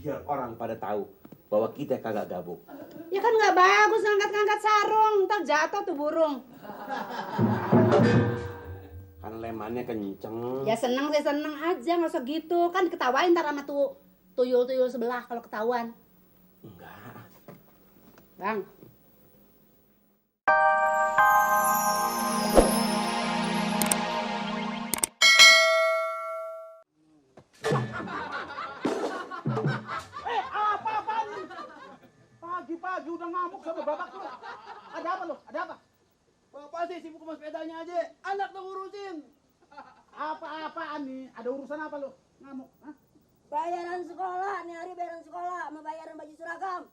biar orang pada tahu bahwa kita kagak gabung. Ya kan nggak bagus ngangkat-ngangkat sarung, ntar jatuh tuh burung. Kan lemannya kenceng. Ya seneng sih seneng aja, nggak usah gitu. Kan ketawain ntar sama tuyul-tuyul sebelah kalau ketahuan. Enggak. Bang. Apa-apaan nih? Pagi-pagi udah ngamuk sama bapak lu. Ada apa lu? Ada apa? Bapak sih sibuk sama sepedanya aja. Anak lo ngurusin. Apa-apaan nih? Ada urusan apa lu? Ngamuk? Hah? Bayaran sekolah, nih hari bayaran sekolah, sama bayaran baju seragam.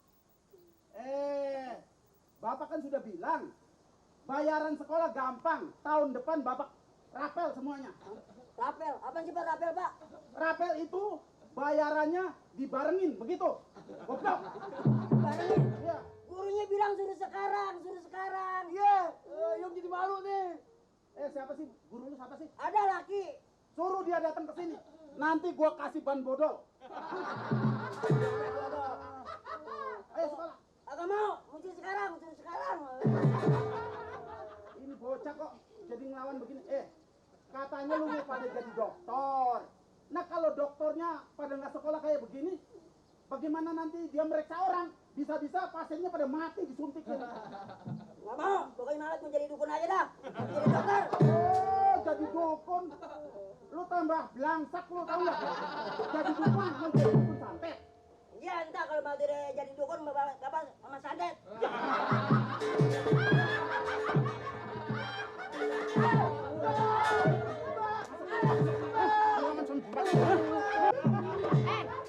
Bapak kan sudah bilang bayaran sekolah gampang. Tahun depan bapak rapel semuanya. Rapel, apa sih Pak rapel Pak? Rapel itu bayarannya dibarengin, begitu? Goblok. Barengin. Iya. Gurunya bilang suruh sekarang, suruh sekarang. Iya. Yang jadi malu nih. Siapa sih? Guru lu siapa sih? Ada laki. Suruh dia datang ke sini. Nanti gua kasih ban bodol. Ayo sekolah. Agak mau, muncul sekarang, suruh sekarang. Ini bocah kok jadi ngelawan begini. Katanya lu mau pada jadi dokter. Nah kalau dokternya pada nggak sekolah kayak begini, bagaimana nanti dia meriksa orang? Bisa-bisa pasiennya pada mati disuntikin. Nggak mau, pokoknya malah mau jadi dukun aja dah. Jadi dokter. Jadi dukun. Lu tambah belangsak lu tau nggak? Jadi dukun mau jadi dukun santet. Iya, entah kalau mau jadi dukun apa sama santet.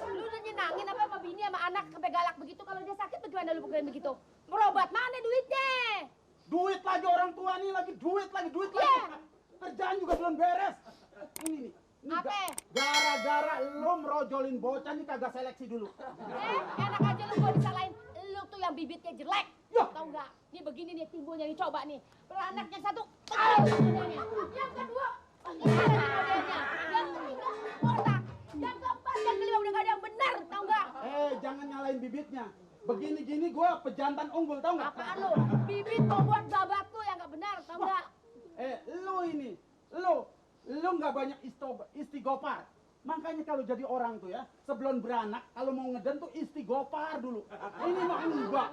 Lu udah nyenangin apa sama bini sama anak sampai galak begitu? Kalau dia sakit bagaimana lu pukulin begitu? Berobat mana duitnya? Duit lagi orang tua nih lagi duit lagi. Kerjaan juga belum beres. Ini nih. Apa? Gara-gara lu merojolin bocah nih kagak seleksi dulu. Enak aja lu gua disalahin. Lu tuh yang bibitnya jelek. Yo. Tahu nggak? Nih begini nih timbulnya nih coba nih. Beranak yang satu, yang kedua, modelnya. Yang ketiga, botak. Yang keempat, yang kelima udah gak ada yang benar, tahu nggak? Jangan nyalain bibitnya. Begini gini gua pejantan unggul tau nggak? Apaan lu? Bibit membuat babat lu yang nggak benar, tahu nggak? Lu nggak banyak istigopar. Makanya kalau jadi orang tuh ya, sebelum beranak, kalau mau ngeden tuh istigopar dulu. Ini mah enggak.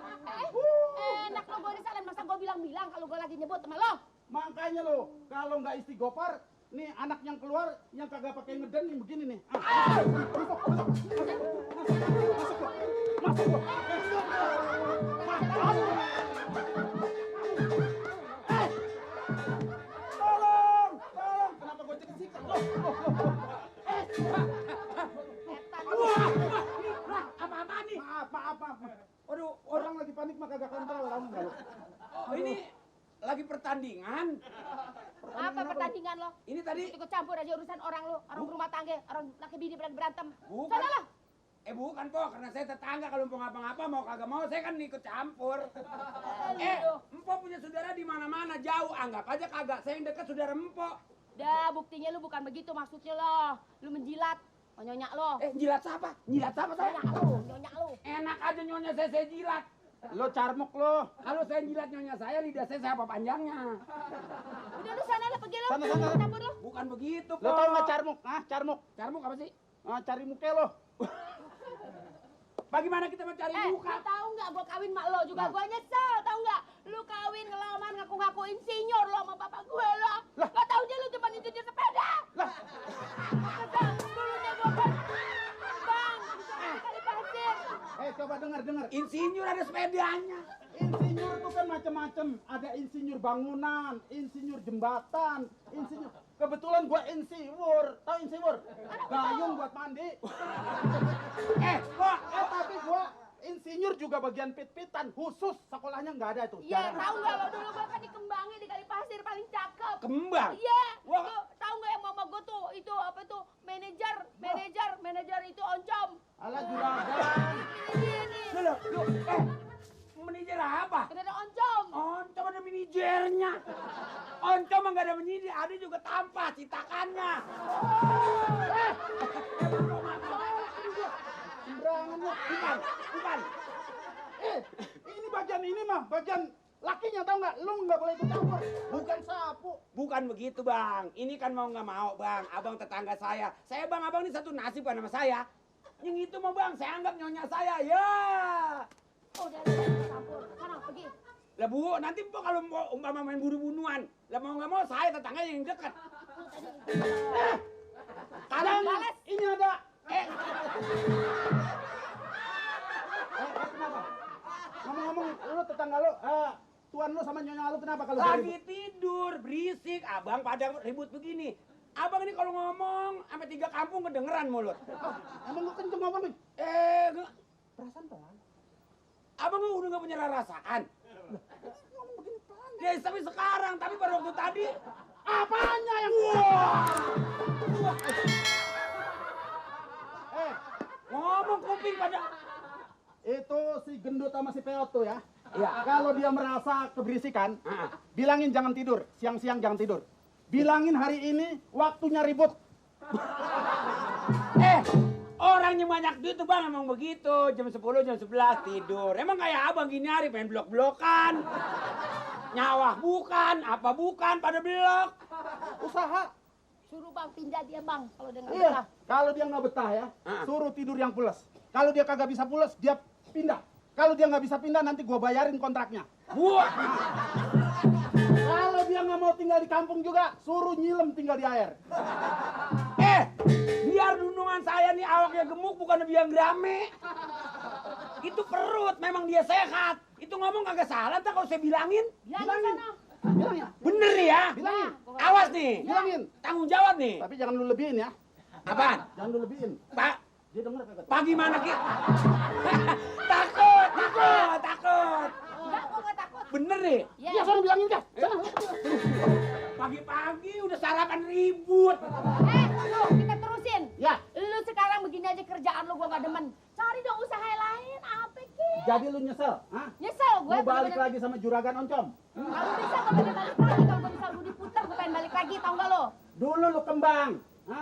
Enak lo gua disalahin, masa gua bilang-bilang kalau gua lagi nyebut sama lo? Makanya lo, kalau nggak istigopar, nih anak yang keluar yang kagak pakai ngeden nih begini nih. Masuk lo. Tolong. Kenapa gue cek sikat? Apa-apaan nih? Maaf. Waduh, orang lagi panik mah kagak kontrol tahu nggak lo? Oh, ini lagi pertandingan. Apa pertandingan lo? Ini tadi Ikut campur aja urusan orang lo, orang rumah tangga, orang laki bini pada berantem. Bukan. Sana lo. Bukan po, karena saya tetangga kalau mau ngapa-ngapa mau kagak mau saya kan ikut campur. Empo punya saudara di mana-mana jauh, anggap aja kagak. Saya yang dekat saudara Empo. Dah, buktinya lu bukan begitu maksudnya lo. Lu menjilat, nyonya lo. Jilat siapa? Jilat siapa saya? Nyonya lu. Enak aja nyonya saya jilat. Lo carmuk lo. Kalau saya jilat nyonya saya, lidah saya apa panjangnya? Udah lu sana lo pergi lo. Sana. Campur lo. Bukan begitu, Lo po. tau nggak carmuk? Carmuk. Carmuk apa sih? Cari muka lo. Bagaimana kita mencari Lu muka? tahu nggak gua kawin mak lo juga gua nyesel, tahu nggak? Lu kawin ngelamar ngaku-ngaku insinyur lo sama bapak gue lo. Gak tahu dia lu cuma nyetir sepeda. Lah. Dulunya gua kan bang, kali pasir. Coba dengar. Insinyur ada sepedanya. Insinyur itu kan macam-macam. Ada insinyur bangunan, insinyur jembatan, insinyur. Kebetulan gua insinyur. Tahu insinyur? Gayung buat mandi. Tapi gua insinyur juga bagian pit-pitan. Khusus sekolahnya nggak ada tuh. Iya, Jarang. tahu nggak lo dulu gua kan dikembangin di kali pasir paling cakep. Kembang? Iya. Wah. Tuh, tahu nggak yang mama gua tuh itu apa tuh manajer itu oncom. Alah juragan. Ini. Loh, manajer apa? Ada oncom. Oncom ada manajernya. Oncom mah nggak ada manajer, ada juga tanpa citakannya. Sembarangan lu. Bukan. Ini bagian ini mah, bagian lakinya tahu nggak? Lu nggak boleh ikut campur. Bukan sapu. Bukan begitu bang, ini kan mau nggak mau bang, abang tetangga saya bang, abang ini satu nasib kan sama saya. Yang itu mah bang, saya anggap nyonya saya, ya. Oh, udah ada campur. Sana, pergi. Lah bu, nanti bu kalau mau umpama main bunuh-bunuhan, lah mau nggak mau saya tetangga yang dekat. Kalian Balas. Ini ada. Kenapa? Ngomong-ngomong, lu tetangga lu, tuan lu sama nyonya lu kenapa kalau Lagi ribut? tidur, berisik, abang pada ribut begini. Abang ini kalau ngomong sampai 3 kampung kedengeran mulut. Emang lu kenceng ngomong nih? Perasaan pelan. Abang udah nggak punya perasaan. Ya tapi sekarang, tapi pada waktu tadi. Apanya yang Ngomong kuping pada. itu si gendut sama si peot tuh ya. Iya. Kalau dia merasa keberisikan, bilangin jangan tidur, siang-siang jangan tidur. Bilangin hari ini waktunya ribut. Orangnya banyak duit tuh bang emang begitu. Jam 10, jam 11 tidur. Emang kayak abang gini hari pengen blok-blokan. Nyawah bukan, apa bukan pada blok. Usaha. Suruh bang pindah dia bang kalau dia nggak Iya. betah. Kalau dia nggak betah ya, suruh tidur yang pules. Kalau dia kagak bisa pules, dia pindah. Kalau dia nggak bisa pindah, nanti gua bayarin kontraknya. Buah. Kalau dia nggak mau tinggal di kampung juga, suruh nyilem tinggal di air. Biar dundungan saya nih awaknya gemuk bukan biang rame. Itu perut, memang dia sehat. Itu ngomong kagak salah tak kalau saya bilangin. Bilangin. Sana. Bilangin. Bener nih ya. Bilangin. Awas nih. Bilangin. Tanggung jawab nih. Tapi jangan lu lebihin ya. Apaan? Jangan lu lebihin. Pak, Dia denger kagak? pagi mana Ki? Takut. Enggak, gua nggak takut. Bener nih. Ya. Iya, sana bilangin dah. Sana. Pagi-pagi udah sarapan ribut. Lu kita terusin. Ya, Lu sekarang begini aja kerjaan lu gua nggak demen. Cari dong usaha lain apa ki? jadi lu nyesel, hah? Nyesel gue. Mau balik lagi sama juragan oncom. Kalau bisa gua pengen balik lagi. Kalau gua bisa Budi putar gua pengen balik lagi. Tau nggak lo? Dulu lu kembang.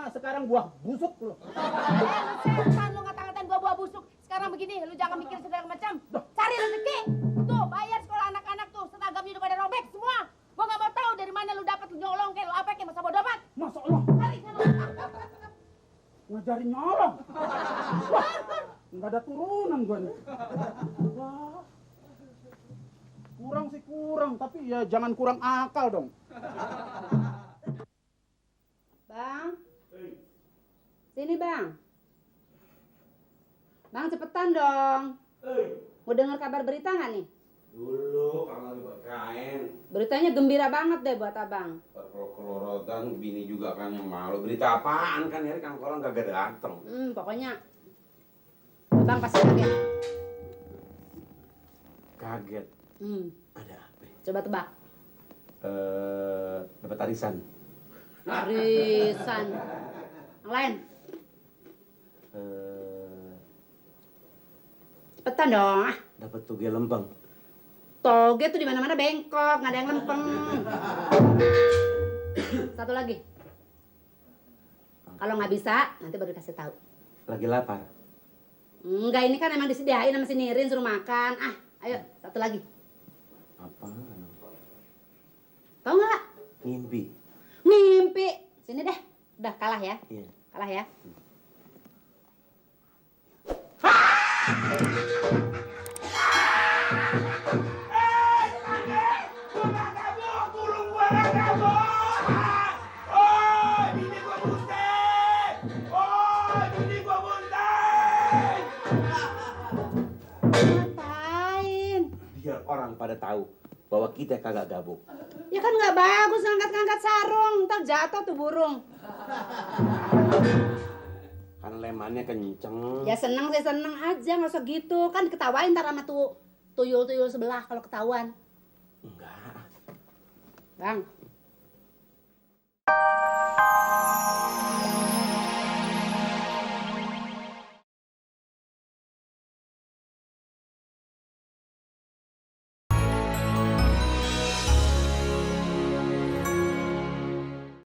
Sekarang buah busuk lu. Lu setan lu ngata-ngatain gua buah busuk. Sekarang begini, lu jangan mikir segala macam. Cari rezeki. Tuh, bayar sekolah anak-anak tuh. Seragamnya udah pada robek semua. Gua nggak mau tahu dari mana lu dapat lu nyolong kayak lu apa kayak masa bodoh amat. Masya Allah, Cari sana. ngajarin nyolong. Wah, nggak ada turunan gua nih. Wah. Kurang sih kurang, tapi ya jangan kurang akal dong. Bang. Sini bang. Bang cepetan dong. Mau dengar kabar berita nggak nih? Dulu kalau lagi buat kain, Beritanya gembira banget deh buat abang. kelorotan bini juga kan yang malu. Berita apaan kan ya kan orang kagak dateng. Pokoknya abang pasti kaget. Kaget. Hmm, Ada apa? coba tebak. Dapat arisan. Arisan. Yang lain. Cepetan dong. Dapat tuge lempeng. Toge tuh di mana-mana bengkok, nggak ada yang lempeng. Satu lagi. Kalau nggak bisa, nanti baru dikasih tahu. Lagi lapar. Enggak, ini kan emang disediain sama si Nirin suruh makan. Ayo, satu lagi. Apa? Tahu nggak? Ngimpi. Ngimpi. Sini deh. Udah kalah ya. Iya. Kalah ya. Ngapain? Biar orang pada tahu bahwa kita kagak gabung. Ya kan nggak bagus ngangkat-ngangkat sarung, ntar jatuh tuh burung. Kan lemannya kenceng. Ya seneng sih seneng aja, nggak usah gitu. Kan diketawain ntar sama tuh tuyul-tuyul sebelah kalau ketahuan. Enggak. Bang,